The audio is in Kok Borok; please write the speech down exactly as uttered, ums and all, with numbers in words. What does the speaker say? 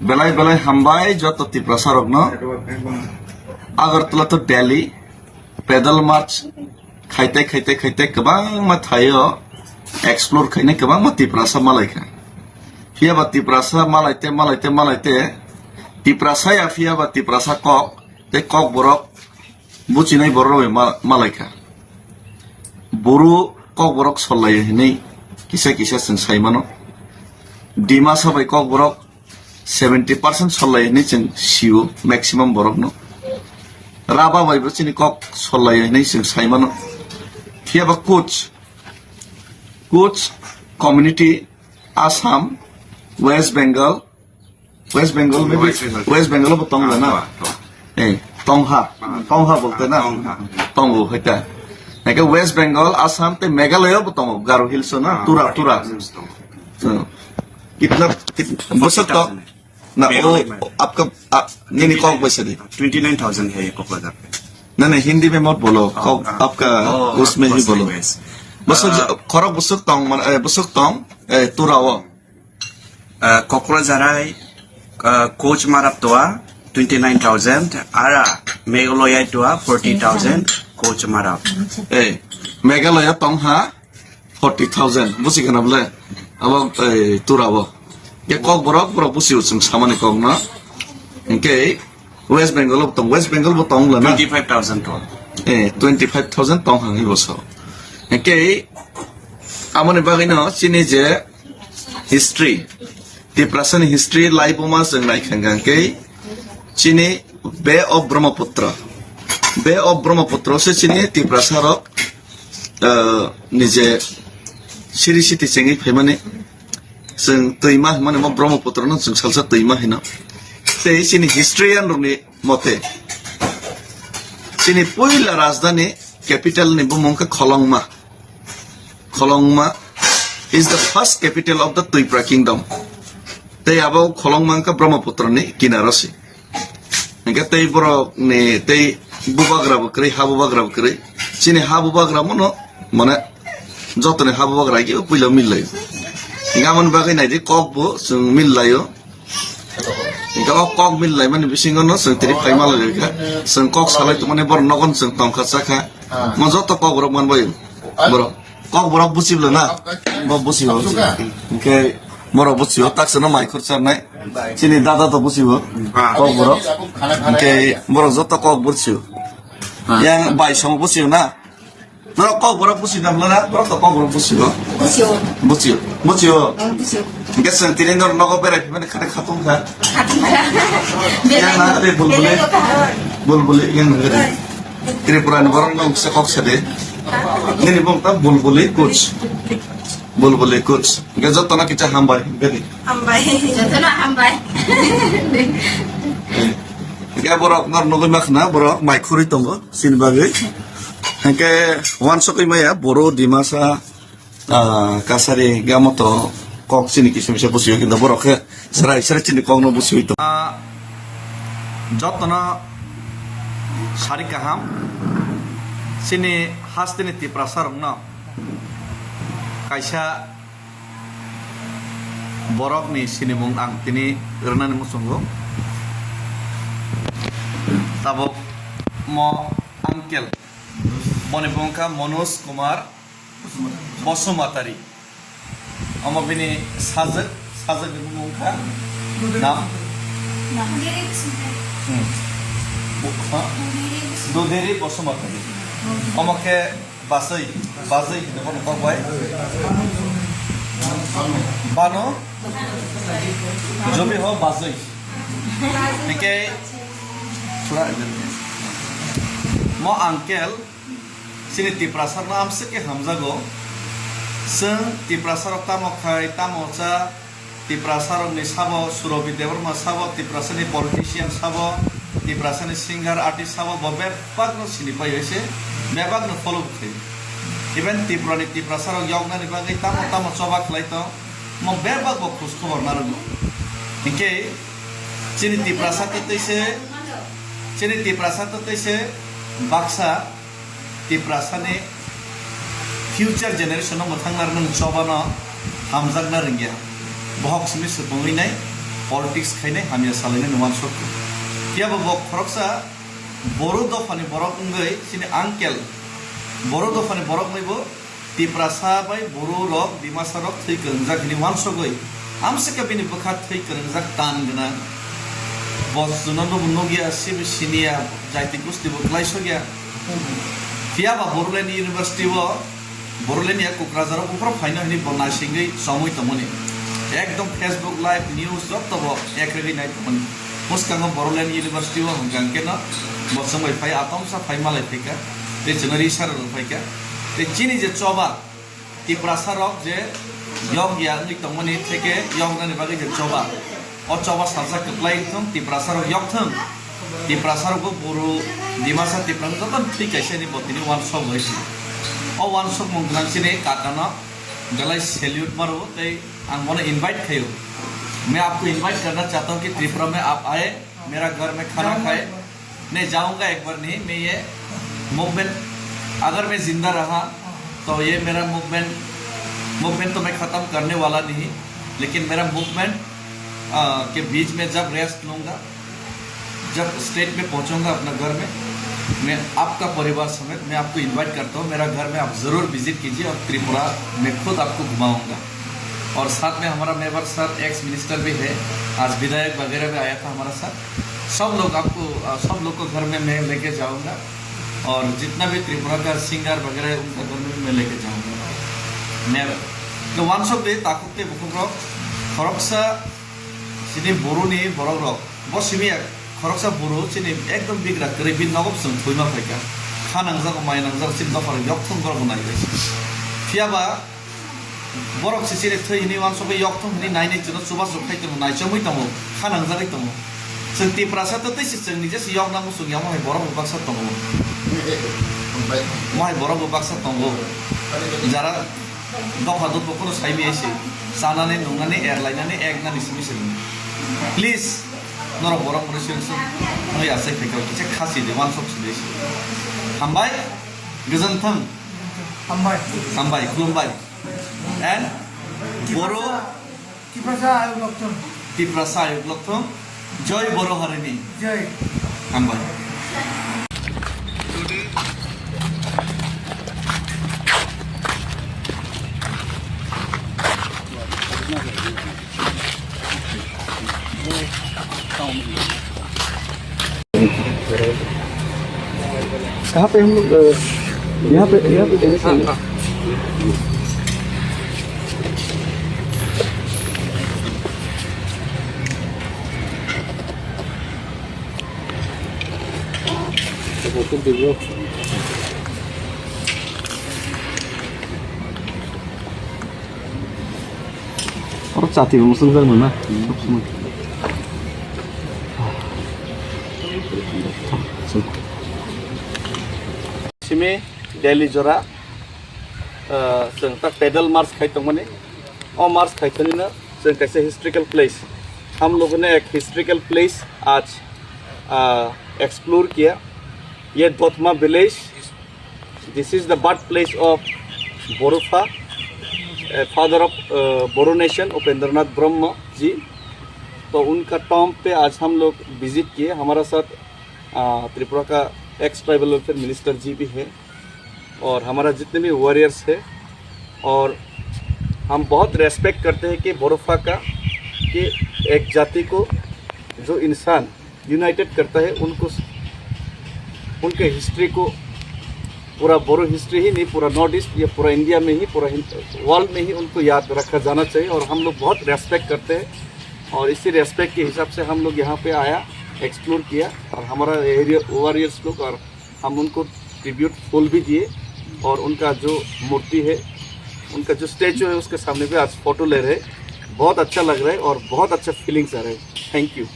Belai belai hambai joto Tiprasa rokno. Agartala to Delhi pedal march khaite khaite khaite kwbangma thaio explore khainai kwbangma Tiprasa malaikha. Phiyaba Tiprasa malaite malaite malaite Tiprasa ya phiyaba Tiprasa kok tei kok borok buchinai borok rok bai ma-, malaikha. Buru kok borok sollai hinwi kisa kisa chwng sai mano. Dimasa bai kok borok seventy percent sollai hinwi chwng sio maximum borokno. Raba bai bo chini kok sollai hinwi chwng sai mano. Phiyaba Kuch, Kuch community Assam, West Bengal, West Bengal, maybe West Bengal. West Bengal bo tong na? Ah, to, to. Eh, tongha. Ah. Tongha bolte na? Ah, tongha. Tongo, hoita. Nake West Bengal, Assam, te Meghalaya bo tongo, Garo Hills na, ah, Tura, Tura. Hills tongo. So, kitna, kit-, bosok to? Na, Meghalaya wo, mein. Apka, a, nini kok baisa di? Twenty nine thousand hai Kokbazar pe. Na, na, Hindi mein mat bolo, ah, kok, ah, apka, oh, usme hi bolo. Bosok, ah, khorok bosok tong, man, eh, bosok tong, eh, Tura wo. Ah, Kokrajhar hai, ah, Koch Marab toa twenty nine thousand, ara Meghalaya toa forty thousand, Koch Marab. Eh, Meghalaya tong ha forty thousand, busi kana bole? Abo, eh, Tura bo. Ke kok borok, borok busi usung samani kok na. Ke West Bengal bo tong, West Bengal bo tong lana. Twenty five thousand tong. Eh, twenty five thousand tong hang ibo so. Ke amoni bagwi no chini je history, Tiprasani history laibuma chwng naikha hwnkhe chini Bay of Brahmaputra. Bay of Brahmaputra se chini Tiprasa rok, uh, nije siri siti chengwi phaimani chwng twima hwnmani mo Brahmaputra no chwng salsa twima hino. Tei chini historian rokni mote chini puila rajdhani capital ni bumung khe Kholongma. Kholongma is the first capital of the Twipra kingdom. Tei abo Kholongma wngkha Brahmaputra ni kinaro se. Hingke tei borok ni tei bubagra bo kwrwi, ha bubagra bo kwrwi. Chini ha bubagra mono mane jotoni ha bubagra khe puila mil laio. Hingke amoni bagwi naidi kok bo chwng mil laio. Hingke o kok mil laimani bisingo no chwng tini phaima lagikha. Chwng kok salai tongmani borok nogon chwng tongkha chakha. Mo joto kok borok manbaio. Borok kok borok buchibla na. Bo buchibo. Hingke borok buchibo taksa no mai khurcharnai. Chini dada to buchibo. Kok borok. Hingke borok joto kok buchibo. Yang bai song buchibo na. Norok kok borok busi na bwlana, borok to kok borok busi o. Busi o. Busi o. Busi o. Ang busi o. Hingke chwng tini norok nogo berai phimani khade khatung kha. Khatung kha. Yang na de bulbuli. Berai o kha. Bulbuli yang na de. Tripura ni borok no se kok sade. Nini bong ta bulbuli kuch. Bulbuli kuch. Hingke joto no kicha hambai. Bini. Hambai. Joto no hambai. Hingke borok nor nogoi makhna borok mai khurui tongo. Chini bagwi. Hingke wansukgwi maya Boro, Dimasa, ah, Kasari, Gamoto, kok chini kisim kisa busiyo, kintu borok khe serai serai chini kokno busiyo. Ah, jotono sari kaham, chini hasteni Tiprasa rokno kaisa borokni sinimung ang tini rwnani muchungo. Tabuk mo uncle, boni bumung kha Manoj Kumar Basumatari. Omo bini sajwk, sajwk ni bumung kha nam? Hmm. Bu-, ha? Duderi Basumatari. Omo khe Bajwi, bajwi hinwi bono kok bai. Bano, jobi ho bajwi. Hingke, mo uncle, chini Tiprasa no amswk khe hamjago. Chwng Tiprasa rok tamo khai, tamo cha, Tiprasa rokni sabo Surobi Debbarma sabo, Tiprasani politician sabo, Tiprasani singer artist sabo, bo bebakno sini pai se, bebakno follow khai. Even Tripurani Tiprasa rok yoknani bagwi tamo tamo choba khlai tong, mo bebak bo khoj khobor narwkgo. Hinkhe chini Tiprasa twtwi se, chini Tiprasa twtwi se baksa Tiprasani future generation no mwthangna rwna chobano hamjakna rwngya. Bohok simi swpungwi nai. politics khainai hamya salainani uansuk. Phiya bo bo khoroksa Boru dophani borok wngwi chini uncle, Boru dophani borok wngwi bo Tiprasa bai Boru rok, Dimasa rok thwi kwrwngjak hwnwi uansugwi amswkhe bini bwkha thwi kwrwngjak tan gwnang. Bo chwngno bo nukya, sibo siniya, jaiti gusti bo kwlai sokya. Phiya ba Boruland University o Borolinia Kokrajhar o buphuru phaino hwnwi bo naisingwi chongwi tongmani. Ekdom Facebook live news jotto bo ekrwgwi nai tongmani. Bwskango Borolinia University o hwnkha hwnkhe no bo chwngbai phai atomsa phai malai phaikha. Tei chwngno risaro rw phaikha. Tei chini je choba Tiprasa rok je yok ya wngwi tongmani theke yoknani bagwi je choba. O choba salsa kwplai wngthung, Tiprasa rok yokthung. Tiprasa rok bo Boru, Dimasa, Tiprasa joto thwi kaisa ni bo tini uansuk bai si. O uansukmung gwnang chini kakano belai salute maro tei ang bono invite khaio. मैं आपको invite करना चाहता हूँ कि त्रिपुरा में आप आए, मेरा घर में खाना खाए। नहीं जाऊंगा एक बार नहीं, मैं ये मूवमेंट, अगर मैं जिंदा रहा तो ये मेरा मूवमेंट, मूवमेंट तो मैं ख़त्म करने वाला नहीं, लेकिन मेरा मूवमेंट के बीच में जब रेस्ट लूँगा, जब स्टेट में पहुँचूँगा अपना घर में, मैं आपका परिवार समेत मैं आपको इनवाइट करता हूँ, मेरा घर में आप ज़रूर विजिट कीजिए और त्रिपुरा में खुद आपको घुमाऊँगा। और साथ में हमारा मेंबर सर, एक्स मिनिस्टर भी है, आज विधायक वगैरह भी आया था हमारा साथ। सब लोग आपको, अ, सब लोग को घर में मैं लेके जाऊंगा और जितना भी त्रिपुरा का सिंगर वगैरह है, उनका घर में भी मैं लेके जाऊंगा। मैं तो uansuk de takhuk tei bukhuk rok khoroksa chini Boru ni borok rok bo simi ya khoroksa Boru chini ekdom bigra kwrwi bini nogo chwng thwima phaikha. Kha nangjago, mai nangjago, chini dopha rok yokthung borok bo naiwi. Phiya ba Borok se chini thwi hwnwi uansugwi yokthung hwnwi nainwi chwngno chubachu khai tongo, naichomwi tongo, kha nangjagwi tongo. Chwng Tiprasa tei tei se chwngni jesa yokna muchung ya, mohai borok bo baksa tongo. Mohai borok bo baksa tongo. Jara dopha dopha kheno saimaya se chanani, nungnani, erlainani, eknani simi se. Please, norok borok rok se wngwi achai phaikha, kisa khasi de, uansuk se de se. Hambai, gojang thang. Hambai. Hambai, khulumbai. And Boru, Tiprasa ayuk lokthung. Tiprasa ayuk lokthung. Joy Boru harini. Joy. Hambai. कहाँ पे हम लोग, अ, यहाँ पे, यहाँ पे देने से हाँ, हाँ। Oro chati bo mwswk jak nang na. Simi Delhi jora, ah, chwng ta pedal march khai tongmani. O march khai tongmani no chwng kaisa historical place. हम लोगों ने एक historical place आज, ah, explore किया। ये दोतमा village This is the birthplace of Borupha, uh, father of, uh, Boru nation, Upendranath ब्रह्म जी। तो उनका टॉम्ब पे आज हम लोग विजिट किए। हमारा साथ, uh, त्रिपुरा का एक्स ट्राइबल वेलफेयर मिनिस्टर जी भी है और हमारा जितने भी वॉरियर्स हैं, और हम बहुत रेस्पेक्ट करते हैं कि बोरोफा का, कि एक जाति को जो इंसान यूनाइटेड करता है, उनको, उनके हिस्ट्री को, पूरा बोरो हिस्ट्री ही नहीं, पूरा नॉर्थ ईस्ट या पूरा इंडिया में ही, पूरा वर्ल्ड में ही उनको याद रखा जाना चाहिए। और हम लोग बहुत रेस्पेक्ट करते हैं और इसी रेस्पेक्ट के हिसाब से हम लोग यहाँ पे आया, एक्सप्लोर किया और हमारा एरिया वॉरियर्स लोग और हम उनको ट्रिब्यूट फूल भी दिए और उनका जो मूर्ति है, उनका जो स्टैचू है, उसके सामने भी आज फोटो ले रहे हैं। बहुत अच्छा लग रहा है और बहुत अच्छा फीलिंग्स आ रहा है। Thank you.